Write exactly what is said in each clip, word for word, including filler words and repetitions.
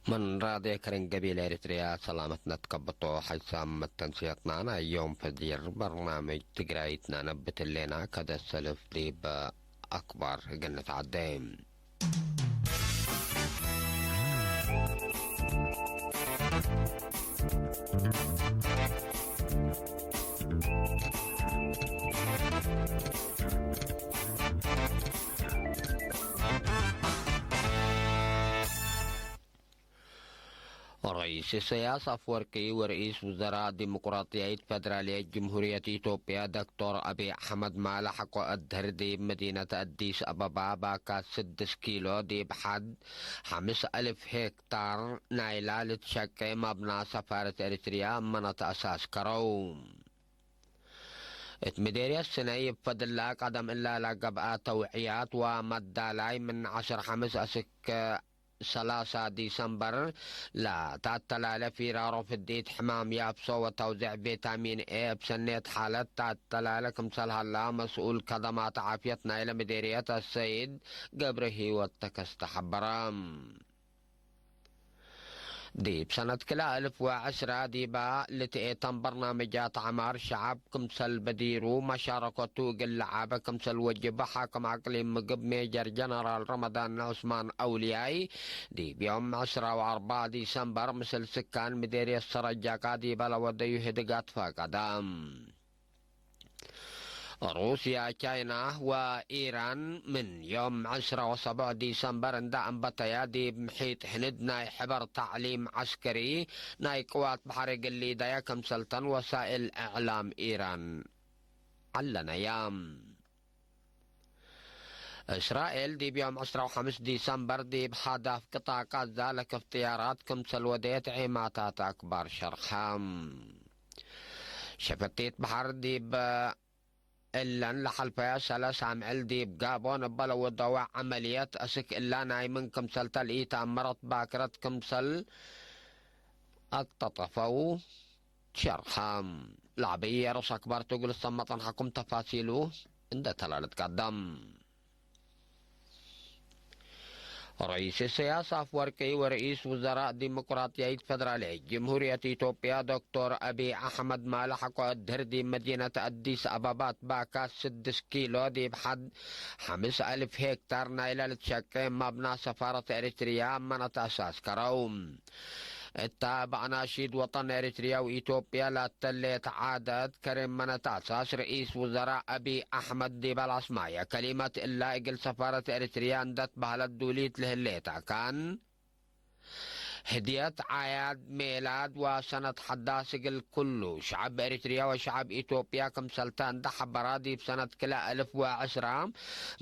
ምን ራድዮ ከረን ገቢል ኤሪትርያ ሰላመትነ ትከብቶ። ሐይሳም መተንስየትና ናይ ዮም ፈጂር በርናምጅ ትግራይት ነነብት ህሌና። ከደ ሰልፍ ዲብ አክባር እግል ንትዓዴ። ረኢስ ኢሰያስ አፍወርቂ ወረኢስ ውዘራእ ዲሞቅራጥያይት ፌደራልየት ጅምሁርየት ኢትዮጵያ ዶክቶር አብይ አሕመድ ማለ ሐቆ አድህር ዲብ መዲነት አዲስ አበባ ባካት ስድስት ኪሎ ዲብ ሐድ ሐምስ አልፍ ሄክታር ናይላ ልትሸቄ መብና ሰፋረት ኤሪትርያ አመነት አሳስ ከረው። እት ምዴርየት ስነይ እብ ፈድላ ቀደም እላ ለገብአ ተውዕያት ወመዳላይ ምን ዐስር ሐምስ አስክ ሰላሳ ዲሰምበር ለተአተላለ ፊራሮ ፍዲት ሕማም ያፍሶ ወተውዜዕ ቪታሚን ኤ እብ ሰኔት ሓለት ተአተላለ ክምሰል ሀላ መስኡል ከደማት ዓፍየት ናይለ ምዴርየት አሰይድ ገብረ ህይወት ተከስተ ሐበረ። ዲብ ሰነት ክልኤ አልፍ ወዐስራ ዲባ ልትኤተን በርናምጃት ዐማር ሸዐብ ክምሰል በዲሩ መሻረከቱ እግል ለዓበ ክምሰል ወጅበ ሓክም አቅሊም ምግብ ሜጀር ጀነራል ረመዳን ዑስማን አውልያይ ዲብ ዮም ዐስራ ወአርበዕ ዲሰምበር ምስል ስካን ምዴርየት ሰረጃቃ ዲበ ለወደዩ ህድጋት ፈቀደ። ሩስያ፣ ቻይና ወኢራን ምን ዮም ዐስራ ወሰቡዕ ዲሰምበር እንዳ አንበተያ ዲብ ምሒጥ ህንድ ናይ ሕበር ተዕሊም ዐስከሪ ናይ ቅዋት በሐር እግል ሊዳያ ክምሰልተን ወሳእል እዕላም ኢራን ዐለነያ። እስራኤል ዲብ ዮም ዐስራ ወሐምስ ዲሰምበር ዲብ ሀዳፍ ቅጣዕ ቃዛ ለክፍ ጥያራት ክምሰል ወዴት ዔማታት አክባር ሸርሐ። ሸፈቲት በሐር ዲብ እለን ለሐልፈያ ሰለስ አምዕል ዲብ ጋቦን እበ ለወደወ ዐመልየት አስክ እላ ናይ ምን ክምሰልተ ለኢተአመረት ባክረት ክምሰል አቅጠጠፈው ሸርሐ። ለዐበየ ርኡስ አክባር ቱ እግል ሰመጠን ሐኩም ተፋሲሉ እንደ ተላለት ቀደም። ረኢስ ኢሰያስ አፍወርቂ ወረኢስ ውዘራእ ዲሞቅራጥያይት ፌደራልየት ጅምሁርየት ኢትዮጵያ ዶክቶር አብይ አሕመድ ማለ ሐቆ እድህር ዲብ መዲነት አዲስ አበባ እት ባካት ስድስት ኪሎ ዲብ ሐድ ሐምስ አልፍ ሄክታር ናይለ ልትሸቄ መብና ሰፋረት ኤሪትርያ አመነት አሳስ ከረው። እታ እብ አናሺድ ወጠን ኤሪትርያ ወኢትዮጵያ ላተሌት ዓደት ከሬመነት አሳስ፣ ረኢስ ውዘራእ አብይ አሕመድ ዲበ ለአስማየ ከሊመት እላ እግል ሰፋረት ኤሪትርያ እንደ ትበህለት ዱሊት ለህሌት አካን፣ ህድየት ዓያድ ሜላድ ወሰነት ሐዳስ እግል ኩሉ ሸዐብ ኤሪትርያ ወሸዐብ ኢትዮጵያ ክምሰልተ እንደ ሐበራ፣ ዲብ ሰነት ክልኤ አልፍ ወዐስራ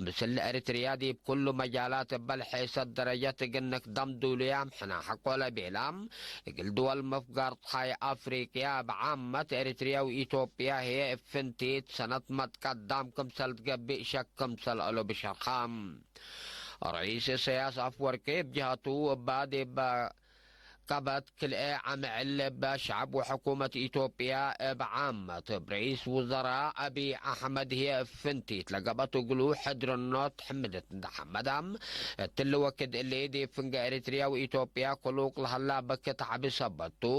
ምስል ኤሪትርያ ዲብ ኩሉ መጃላት እበ ለሔሰት ደረጀት እግል ንክደም ዱሉያም ሕነ ሐቆ ለቤላም፣ እግል ድወል መፍጋር ጸሓይ አፍሪቅያ እብ ዓመት ኤሪትርያ ወኢትዮጵያ ህዬ እብ ፍንቲት ሰነት መትቀዳም ክምሰል ትገብእ ሸክ ክምሰል አሉ ብሸርሐ። ረኢስ ኢሰያስ አፍወርቂ እብ ጀሀቱ እባ ዲብ ቀበት ክልኤ አምዕል እበ ሸዐብ ወሕኩመት ኢትዮጵያ እብ ዓመት እብ ረኢስ ውዘራእ አብይ አሕመድ ህዬ እብ ፍንቲት ለገብአት እግሉ ሕድርኖት ሕምድት እንደ ሐመዳም፣ እትሊ ወክድ እሊ ዲብ ፍንገ ኤሪትርያ ወኢትዮጵያ ክሉቅ ለሀላ በክት ዐቢ ሰበት ቱ፣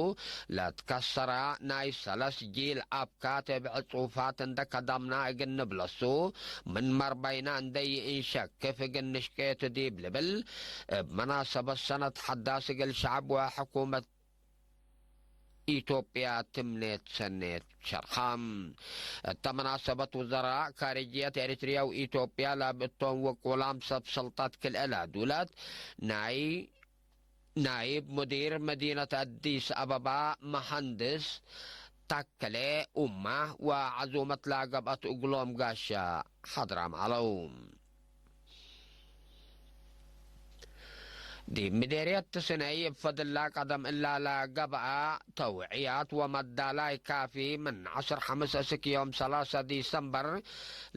ለትከሰራ ናይ ሰለስ ጂል አብካት እብ ዕጹፋት እንደ ከደምና እግል ንብለሱ፣ ምን መርባይና እንደ ይእንሸክፍ እግል ንሽቄቱ ዲብ ልብል፣ እብ መናሰበት ሰነት ሐዳስ እግል ሸዐብ ወሕኩመት ኢትዮጵያ ትምኔት ሰኔት ሸርሐ። እተ መናሰበት ውዘራእ ካርጅየት ኤሪትርያ ወኢትዮጵያ ለእብ እቶም ወቁላም ሰብ ሰልጠት ክልኤ ለዱለት ናይ ናይብ ሙዲር መዲነት አዲስ አበባ መሐንድስ ታከለ ኡማ ወዐዙመት ለገብአት እግሎም ጋሻ ሐድራም ዐለው። ዲብ ምዴርየት ስነይ እብ ፈድላ ቀደም እላ ለገብአ ተውዕያት ወመዳላይ ካፊ ምን ዐስር ሐምስ እስክ ዮም ሰላሰ ዲሰምበር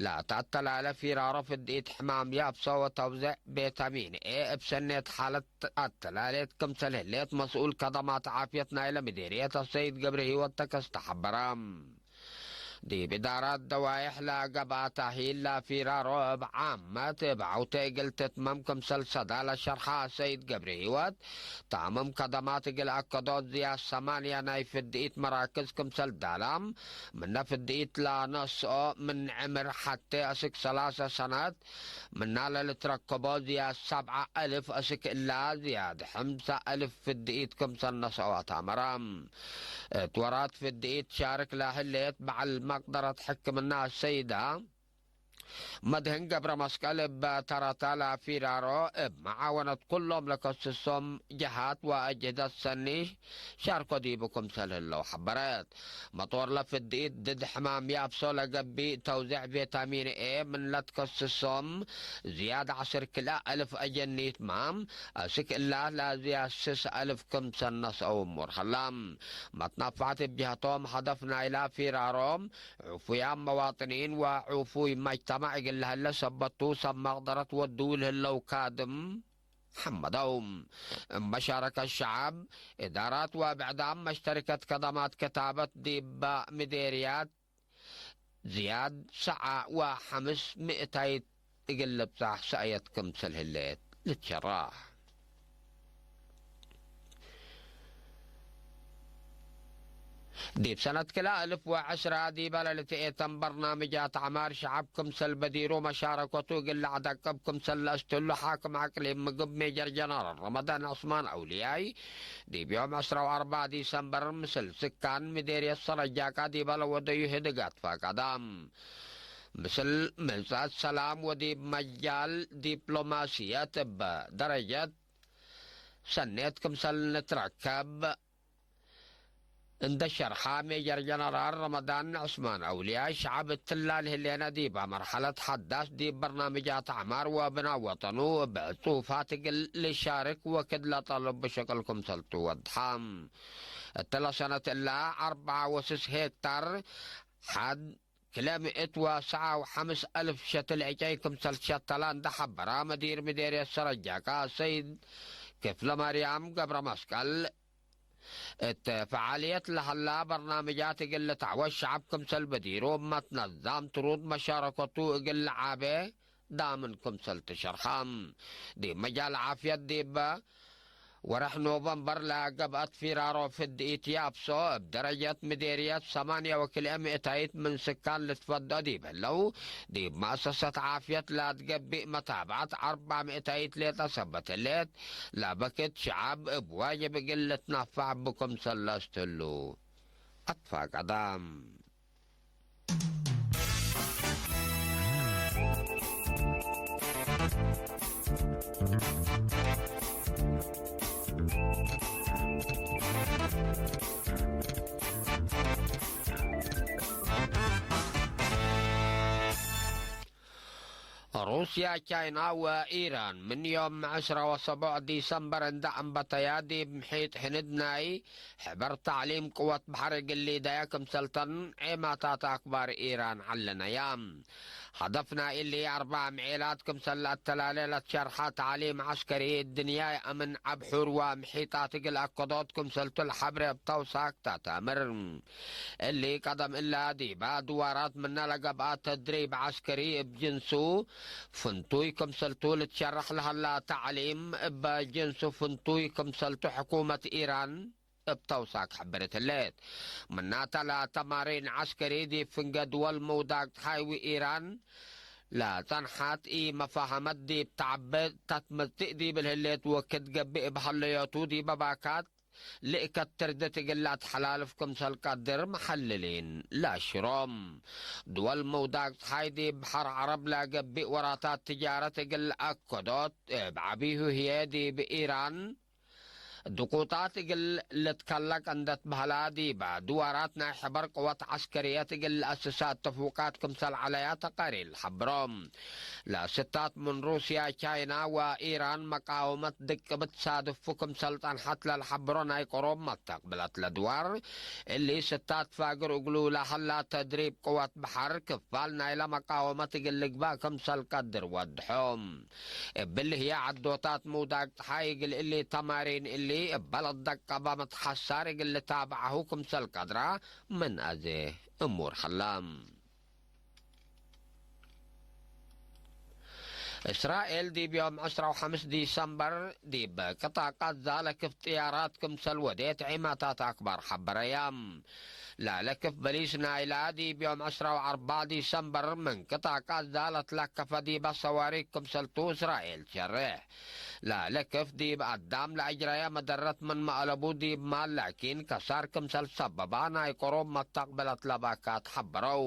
ለተአተላለ ፊራሮ ፍድኢት ሕማም ያብሰ ወተውዘዕ ቤታሚን ኤ እብ ሰኔት ሓለት አተላሌት ክምሰል ህሌት መስኡል ከደማት ዓፍየት ናይለ ምዴርየት አሰይድ ገብረ ህይወት ተከስተ ሐበረ። ዲብ እዳራት ደዋይሕ ለገብአ ተእሂል ለፊራሮ እብ ዓመት እብ ዐውቴ እግል ትትመም ክምሰል ሰዳ ለሸርሐ ሰይድ ገብረ ህይወት፣ ታምም ከደማት እግል አከዶት ዝያድ ሰማንያ ናይ ፍድኢት መራክዝ ክምሰል ዳላም፣ ምነ ፍድኢት ለነስኦ ምን ዕምር ሐቴ አስክ ሰላሰ ሰነት፣ ምናለ ልትረከቦ ዝያድ ሰብዐ አልፍ አስክ እላ ዝያድ ሕምሳ አልፍ ፍድኢት ክምሰል ነስአወ ተአመረ። እት ወራት ፍድኢት ሻርክ ለህሌት በዐል መቅደረት ሕክምና ሰይዳ መድህን ገብረ መስቀል እብ ተረተ ለፊራሮ እብ መዓወነት ኩሎም ለከስሶም ጀሃት ወአጅህዘት ሰኒ ሻርኮ ዲቡ ክምሰል ህለው ሐበረት። መጦር ለፍድኢት ድድ ሕማም ያብሶ ለገብእ ተውዜዕ ቪታሚን ኤ ምን ለትከስሶም ዝያድ ዐስር ክልኤ አልፍ አጀኒት ማም፣ አስክ እላ ለዝያድ ስስ አልፍ ክምሰል ነስአው እሙር ሀላ። መትናፋዕት እብ ጀህቶም ሀደፍ ናይላ ፊራሮም፣ ዕፉያም መዋጥኒን ወዕፉይ መጅተመዕ እግል ለሀለ ሰበት ቱ፣ ሰብ መቅደረት ወድው ለህለው ካድም ሐመደው። እብ መሻረከት ሸዐብ፣ እዳራት ወብዕዳም መሽተሪከት ከደማት ክታበት ዲበ ምዴርያት ዝያድ ሰዓ ወሐምስ ምእታይት እግል ልብጻሕ ሰእየት ክምሰል ህሌት ልትሸራሕ። ዲብ ሰነት ክልኤ አልፍ ወዐስራ ዲበ ለልትኤተን በርናምጃት ዐማር ሸዐብ ክምሰል በዲሩ መሻረከቱ እግል ለአደቅብ ክምሰል ለአስትህሉ ሓክም አቅሊም ምግብ ሜጀር ጀነራል ረመዳን ዑስማን አውልያይ ዲብ ዮም ዕስራ ወአርበዕ ዲሰምበር ምስል ስካን ምዴርየት ሰረጃቃ ዲበ ለወደዩ ህድግ አትፋቀደ። ምስል ምጽአት ሰላም ወዲብ መጃል ዲፕሎማስየት እብ ደረጀት ሰኔት ክምሰል ንትረከብ እንደ ሸርሐ ሜጀር ጀነራል ረመዳን ዑስማን አውልያ፣ ሸዐብ እትላ ለህሌነ ዲበ መርሐለት ሐዳስ ዲብ በርናምጃት አዕማር ወብናእ ወጠኑ እብ ዕጹፋት እግል ልሻርክ ወክድ ለጠልብ ብሸቅል ክምሰል ቱ ወድሐ። እትለ ሰነት እለ አርበዓ ወስስ ሄክታር ሐድ ክልኤ ምእት ወሰዓ ወሐምስ አልፍ ሸትል ዕጨይ ክምሰል ትሸተለ እንደ ሐበረ መዲር ምዴርየት ሰረጃቃ ሰይድ ክፍለማርያም ገብረ መስቀል፣ እት ፈዓልየት ለሀላ በርናምጃት እግል ልትዐወት ሸዐብ ክምሰል በዲሩ፣ እብ መትነዛም ትሩድ መሻረከቱ እግል ለዓቤ ዳምን ክምሰል ትሸርሐ። ዲብ መጃል ዓፍየት ዲብ ወርሕ ኖቨምበር ለገብአት ፊራሮ ፍድኢት ያብሶ፣ እብ ደረጀት ምዴርየት ሰማንያ ወክልኤ ምእታይት ምን ስካን ልትፈዶ ዲብ ህለው፣ ዲብ መአሰሰት ዓፍየት ለትገብእ መታብዐት አርበዕ ምእታይት ሌጠ ሰበት ህሌት፣ ለበክት ሸዐብ እብ ዋጅብ እግል ልትነፈዕ እብ ክምሰል ለአስትህሉ አትፋቀደ። ሩስያ፣ ቻይና ወኢራን ምን ዮም ዕስራ ወሰቡዕ ዲሰምበር እንደ አንበተያ ዲብ ምሒጥ ህንድ ናይ ሕበር ተዕሊም ቅወት በሐር እግል ሊደየ ክምሰልተን ዔማታት አክባር ኢራን ዐለነያ። ሀደፍ ናይ እሊ አርበዕ ምዔላት ክምሰል ለአተላሌ ለትሸርሐ ተዕሊም ዐስከሪ፣ እድንያይ አምን ዐብሑር ወምሒጣት እግል አከዶት ክምሰልቱ ለሐብሬ እብ ተውሳክ ተአምር። እሊ ቀደም እለ ዲበ ድዋራት ምነ ለገብአ ተድሪብ ዐስከሪ እብ ጅንሱ ፍንቱይ ክምሰልቱ ልትሸረሕ ለሀላ ተዕሊም እበ ጅንሱ ፍንቱይ ክምሰልቱ ሕኩመት ኢራን እብ ተውሳክ ሐበረት ህሌት። ምናተ ለተማሪን ዐስከሪ ዲብ ፍንጌ ድወል ምውዳቅ ጸሓይ ወኢራን ለጸንሐት ኢመፋሀመት ዲብ ተዐቤ ተትመጽእ ዲብ ለህሌት ወክድ ገብእ እብ ሀለዮቱ ዲበ ባካት ልእከት ትርድት እግል ለአትሐላልፍ ክምሰል ቀድር መሐልሊን ለአሽሮም። ድወል ምውዳቅ ጸሓይ ዲብ በሐር ዐረብ ለገብእ ወራታት ትጃረት እግል ለአከዶት፣ እብ ዐቢሁ ህዬ ዲብ ኢራን ድቁጣት እግል ልትከለቅ እንደ ትበህላ፣ ዲበ ድዋራት ናይ ሕበር ቅወት ዐስከርየት እግል ለአስሳ እተፍውቃት ክምሰል ዐለያ ተቃሪር ለሐብሮ። ለስታት ምን ሩስያ፣ ቻይና ወኢራን መቃወመት ድቅብት ሳድፉ ክምሰል ጸንሐት ለልሐብሮ ናይ ቅሩብ መስተቅብለት ለድዋር እሊ ስታት ፋግር እግሉ ለሀላ ተድሪብ ቅወት በሐር ክፋል ናይለ መቃወመት እግል ልግባእ ክምሰል ቀድር ወድሖ። እብሊ ህዬ ዐዶታት ምውዳቅ ጸሓይ እግል እሊ ተማሪን እሊ እበ ለትደቀበ መትሐሳር እግል ልታብዐሁ ክምሰል ቀድረ ምን አዜ እሙር ሀለ። እስራኤል ዲብ ዮም ዕስራ ወሐምስ ዲሰምበር ዲብ ቅጣ ቃዛ ለክፍ ጥያራት ክምሰል ወዴት ዒማታት አክባር ሐበረያ። ለልክፍ በሊስ ናይላ ዲብ ዮም ዕስራ ወአርበዕ ዲሰምበር ምን ቅጣ ቃዛ ለትለከፈ ዲበ ሰዋሪክ ክምሰልቱ እስራኤል ትሸሬሕ። ለልክፍ ዲብ አዳም ለአጅረየ መደረት ምንመ አለቡ ዲብ ማል ላኪን ከሳር ክምሰል ሰበባ ናይ ቅሩብ መስተቅበለት ለባካት ሐበረው።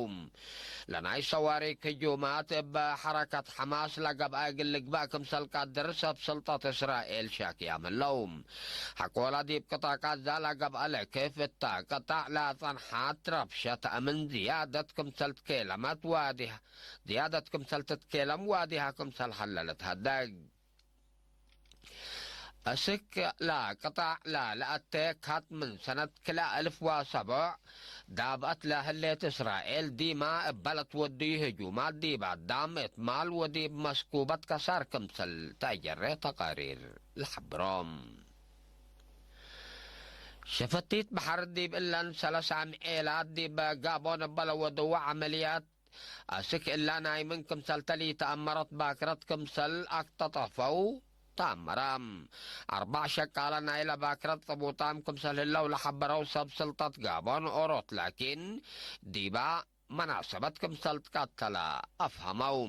ለናይ ሰዋሪክ ህጁማት እብ ሐረከት ሐማስ ለገብአ እግል ልግበእ ክምሰል ቀድር ሰብ ስልጠት እስራኤል ሻክያም ህለው። ሐቆለ ዲብ ቅጣ ቃዛ ለገብአ ለክፍ እተ ቅጣዕ ለጸንሐት ረብሸት አምን ዝያደት ክምሰል ትኬለመት ወዲህ፣ ዝያደት ክምሰል ትትኬለም ወዲሃ ክምሰል ሀለ ልትሀደግ። እስክ ለቅጣዕ ለለአቴ ካት ምን ሰነት ክልኤ አልፍ ወሰቦዕ ዳብአት ለህሌት እስራኤል ዲማ እበ ለትወድዩ ህጁማት ዲብ አዳም እት ማል ወዲብ መስኩበት ከሳር ክምሰል ተአጀሬ ተቃሪር ለሐብሮም። ሸፈቲት በሐር ዲብ እለን ሰለስ አምዔላት ዲብ ጋቦን እበ ለወደወ ዐመልያት አስክ እላ ናይ ምን ክምሰልተ ለኢተአመረት ባክረት ክምሰል አክተጠፈው ተአመረ። አርበዕ ሸቃለ ናይለ ባክረት ጽቡጣም ክምሰል ህለው ለሐበረው ሰብ ስልጠት ጋቦን ኦሮት ላኪን፣ ዲባ መናሰበት ክምሰል ትቀተለ አፍሀመው።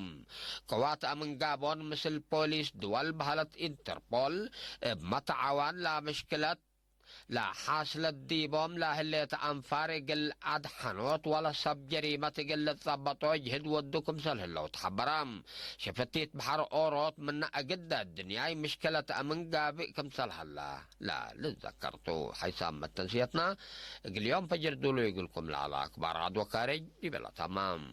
ቅዋት አምን ጋቦን ምስል ፖሊስ ድወል በህለት ኢንተርፖል እብ መተዓዋን ለምሽክለት ለሐስለት ዲቦም ለህሌት አንፋር እግል አድሐኖት ወለሰብ ጀሪመት እግል ልትጸበጦ ጅህድ ወዱ ክምሰል ህለው ተሐበረ። ሸፈቲት በሐር ኦሮት ምነ አግደ ድንያይ ምሽክለት አምን ጋብእ ክምሰል ሀለ ለልዘከርቱ። ሐይሳም መተንስየትና እግል ዮም ፈጅር ዱሉ እግልኩም ለዐለ አክባር ዐድ ወካሬጅ ዲበ ለተማም።